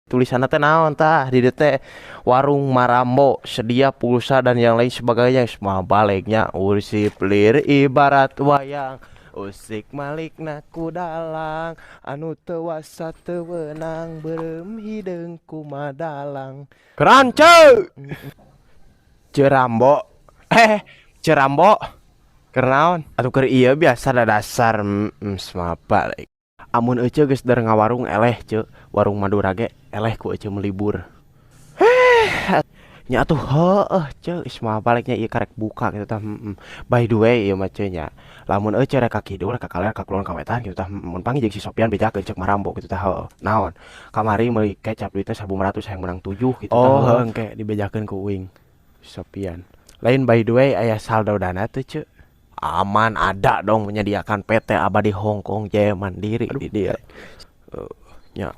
Tulisanna teh naon tah di dieu teh, "Warung Marambo sedia pulsa dan yang lain sebagainya." Geus moal balegnya usip lir ibarat wayang, usik malikna ku dalang anu teu wasa teu weunang, beureum hideung kumadalang. Keran, Ceu. Ceu Rambo, eh, Ceu Rambo, keur naon atuh? Keur ieu biasa da dasar balik. Amun ece geus der ngawarung eleh, Ceu, warung Madura ge eleh ku ece melibur. Eh, nya atuh, heueuh, Ceu, geus moal baliknya ieu karek buka kitu tah. By the way, ieu mah, Ceu, nya, lamun ece rek ka kidul, ka kaler, ka kulon, ka wetan kitu tah, mun panggih jeung si Sopian bejakeun cek Marambo kitu tah. Heueuh, naon kamari meuli kecap duitna 1500, hayang menang 7 kitu tah. Oh, heueuh. heueuh, engke dibejakeun ku uing. Sopian. Lain, by the way, aya saldo Dana teu, Ceu? Aman, ada dong, menyediakan PT Abadi Hongkong Jaya Mandiri di dia. Nya.